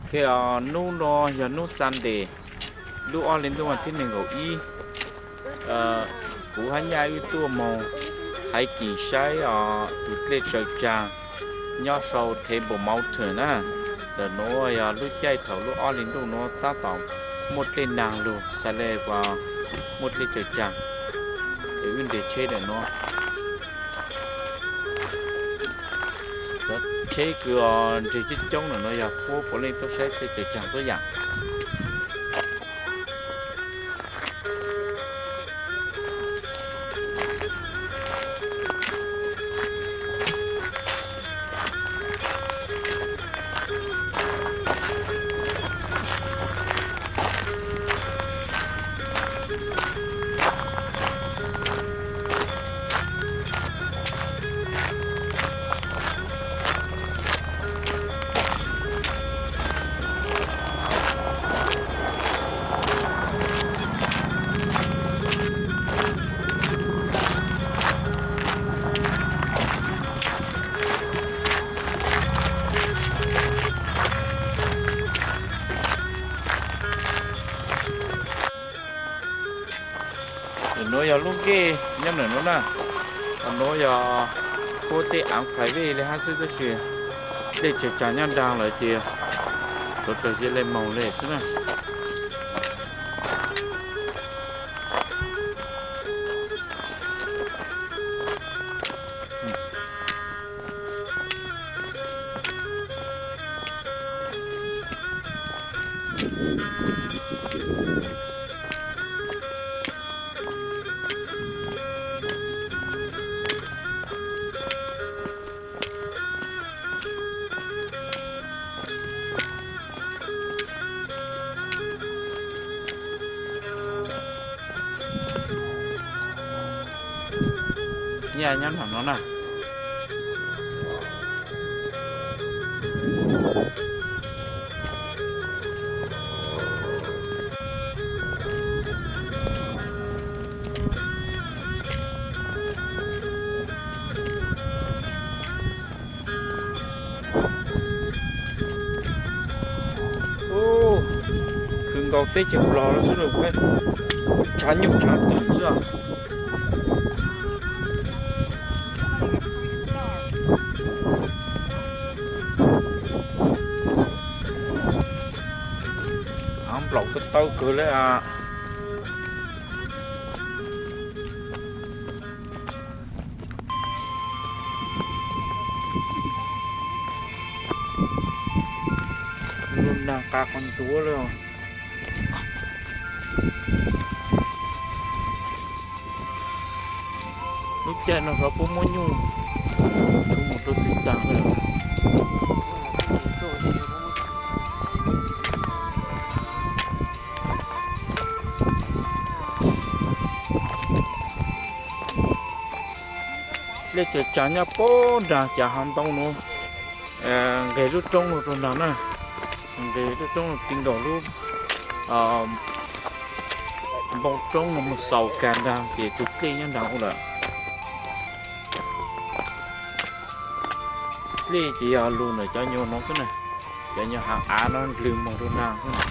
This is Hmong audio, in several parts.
Ok, hnub no yog hnub Sunday, lub ob hli ntuj vas thib nees nkaum ib. Kuv hab nyaj wb tuaj moog hiking saib tus dlej tsaws tsaag nyob sau Table Mountain na. Ntawm nuav yog lub caij thaum lub ob hli ntuj nuav tab tom muaj dlej naag lug, xaav le muaj dlej tsaws tsaag. Es wb nres tsheb ntawm nuav. Cov tsheb kws nres coob coob ntawm nuav yog puab puav leej tuaj saib dlej tsaws tsaag tuab yaam. Ntawm nuav yog lub ncej nyob ntawm nuav na. Qhov nuav yog puab tej aav private le hab xwb, tab sis dlej tsaws tsaag nyob nraag lawm ces suav dlawg cia le moog le xwb na. Nyaj nyob nram no na. Khwv nkaus teb chaws Nplog lawm xwb, tshav nyuj tshav twm xwb. Av nplaum ko taw kawg le as. Lub nag qa qhov ntuav le. Lub caij no xyov puab muab nyuj tshub mus rau twg taag le. Dlej tsaws tsaag nyob puag nraag cav hav ntoo nuav, nqeg lub roob nuav rau nraag na, nqeg lub roob nuav ti nkaus lub npoo roob nuav moog xaus kag nraag ces tug dlej nyob nraag ua lawm. Dlej ces yog lug ntawm cov nyuag no xwb na, cov nyuag hav av no ndlwg moog rau nraag xwb na.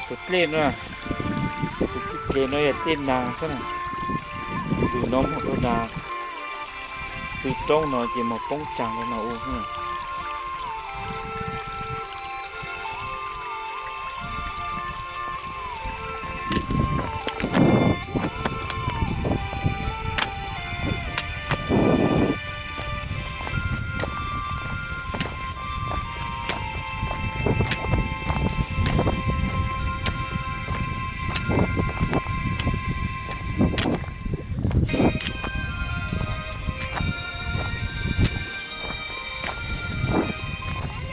Tus dlej no, tus dlej no yog dlej naag xwb na, ntws no moog rau nraag, tw roob no ces moog poob tsaag rau no ua xwb na.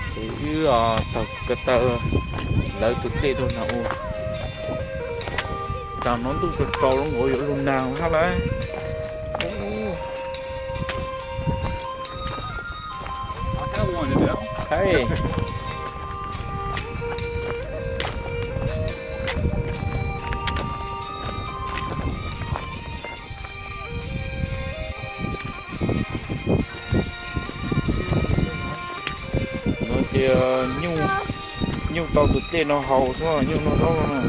Ces wb taug ko taw lawv tus dlej rau nraag ua. Taag no ntuj tsaus tsaus lawm nkaus yuav lug naag hab lawm. Ces nyuj, nyuj tau tus dlej no haus xwb, nyuj noj zaub no.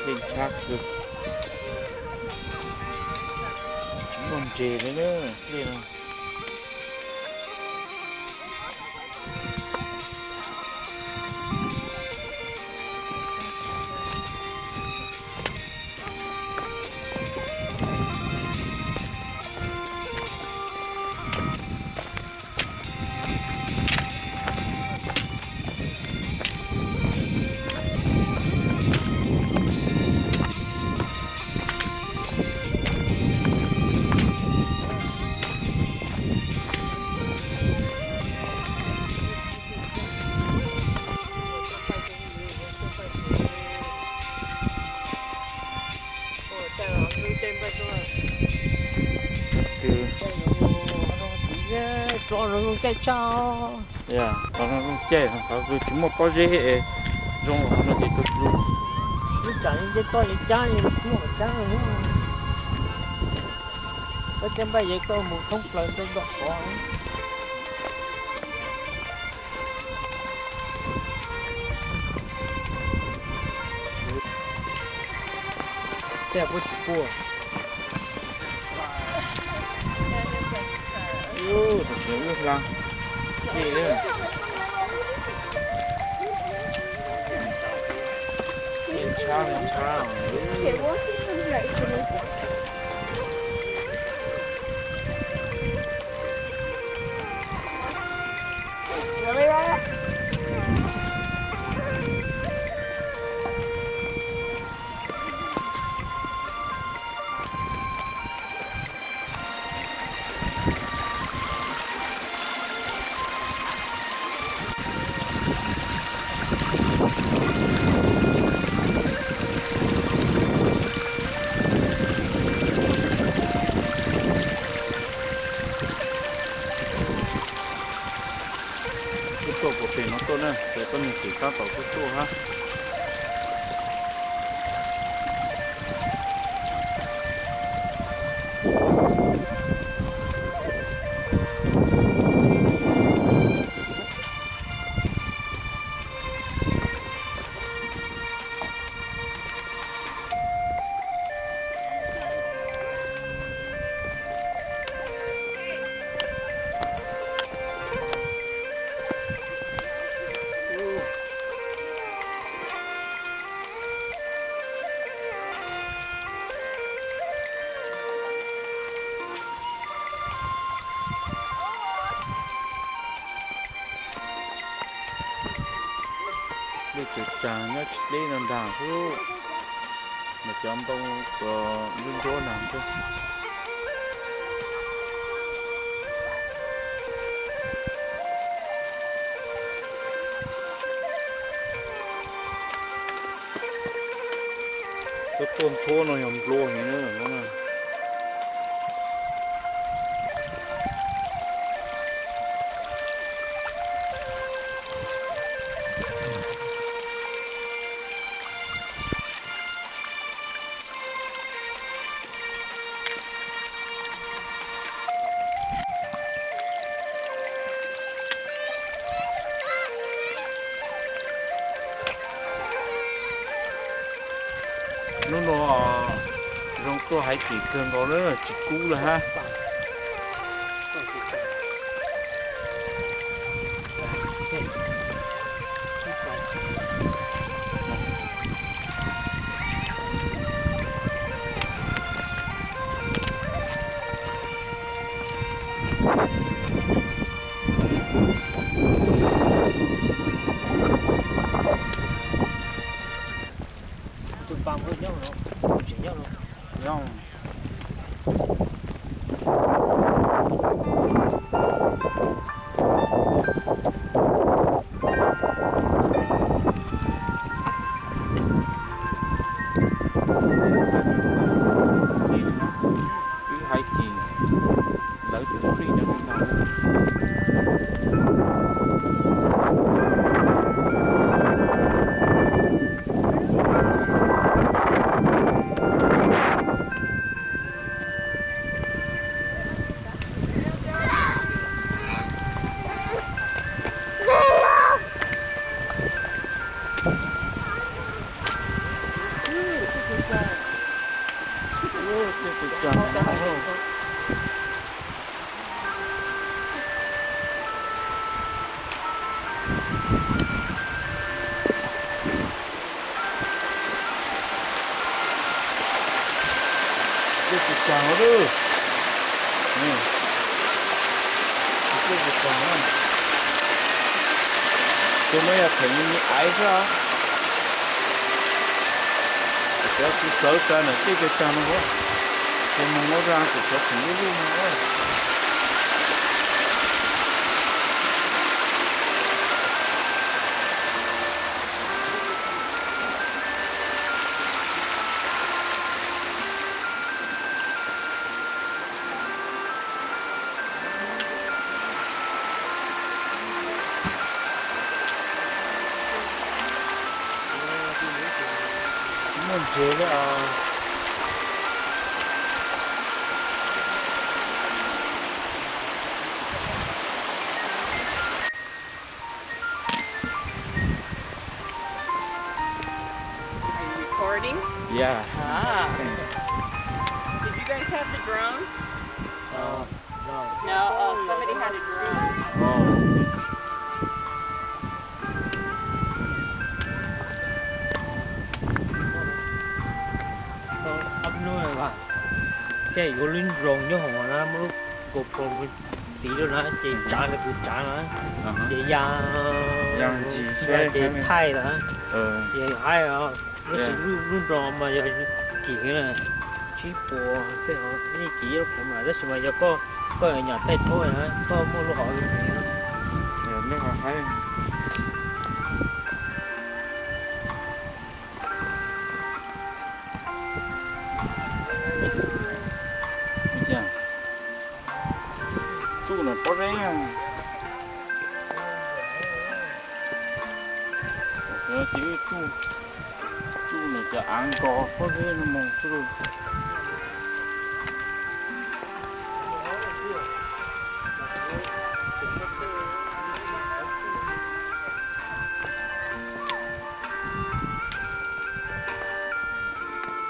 Dlej ntshab kawg, tsis muaj nres li na, dlej no. Tso zoo caij tshaj. Tso zoo caij, qhov twg tsis muaj pob zeb es zoo los no ces tso tso. Ib tsam li ncej toj li cab li muaj cab. Koj cab npaj yev koj mus thoob plaws rau nram qhov. Tej puab tsis puaj. Ub, tam sim wb hla. Ej, ntshab li ntshab. Tuaj tuaj puag pem no tuaj na, ces koj niag tim tab tom tuaj tuaj hab. Lub tsaws tsaws nyob tsis deb no nrag xwb, mas cov ntoo ntsuab ntsuab nrag xwb. Tuaj tuaj ntxhuab no yog nplua heev na. Hnub no zoo tuaj haiv kim kawg nkaus na, tsis kub lawm hab. Tus pas nyob no, tseem nyob no. Nyob. Lawv tus tree no no. Tej tsis tsaug lawm. Tej tsis tsaug na. Tus no yog theem me me aiv xwb os. Kuv cov tsis sawv tsa ntawm tej tsaug tsaug no. Ces mus ua zaj kuv cov theem lub lub no. Muaj ntses li os. Are you recording? Yeah. Ah. Did you guys have the drone? Uh, no. No? Oh, somebody had a drone. Oh. Ces yuav lub drone nyob hauv na, muab lub GoPro tiv rau na, ces tsav li kuv tsav na, ces ya, ces thaij lawm, ces haib os. Tab sis lub drone mas yog kim heev na, tsib puas tej hov, yeej kim ib lub qhov mas, tab sis mas yog koj, koj nyam thaij thaub na, koj muaj lub hov li no. Tsuj no pob zeb. Tsuj no cov av nkos pob zeb no mus xwb lauj.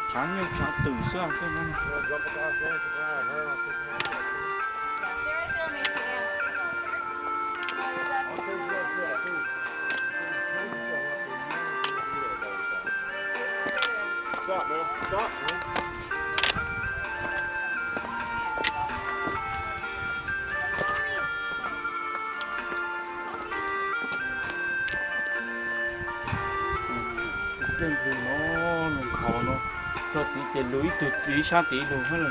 Tshav nyuj tshav twm xwb tej no. Tus dej lug no, lug nkaus no, txog tid ces lug ib tug ib sab tid lug hab.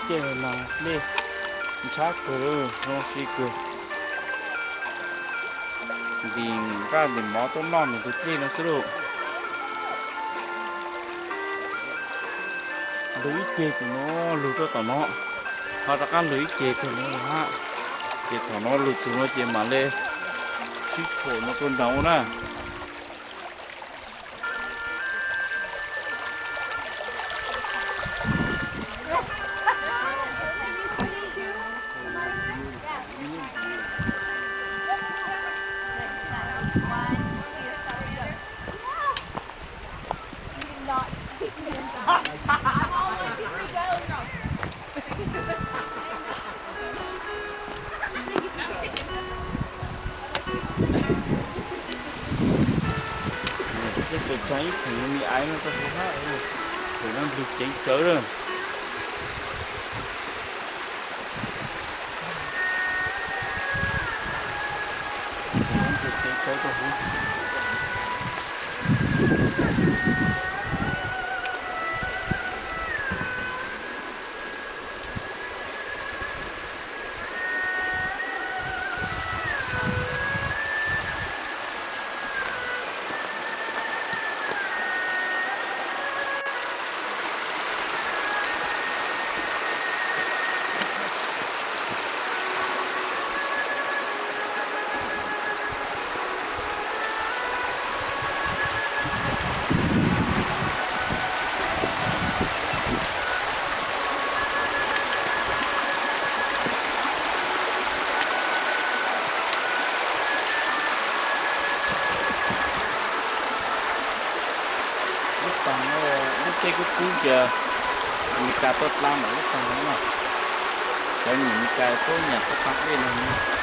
Ces no dlej ntshab kawg, zoo si kawg. Ntim nqaj ntim mov tuaj noj ntawm tus dlej no xwb lauj. Lug ib ceg tus no, lug rau tom no, ho rov qab lug ib ceg tus no hab. Ces thaum no lug txug no ces mam le sib tshuam no rau nraud na. Tej tseem tsaag ib theem me me aiv no rau huv hab, tseem nplug ceev tsawv lawm. Tseem nplug ceev tsawv rau huv. Lub taag, lub teb kub kub ces Amelikas tuaj dlaab ntawm lub taag no na. Cov nyuam Amelikas tuaj nyam tuaj dlaab dlej no.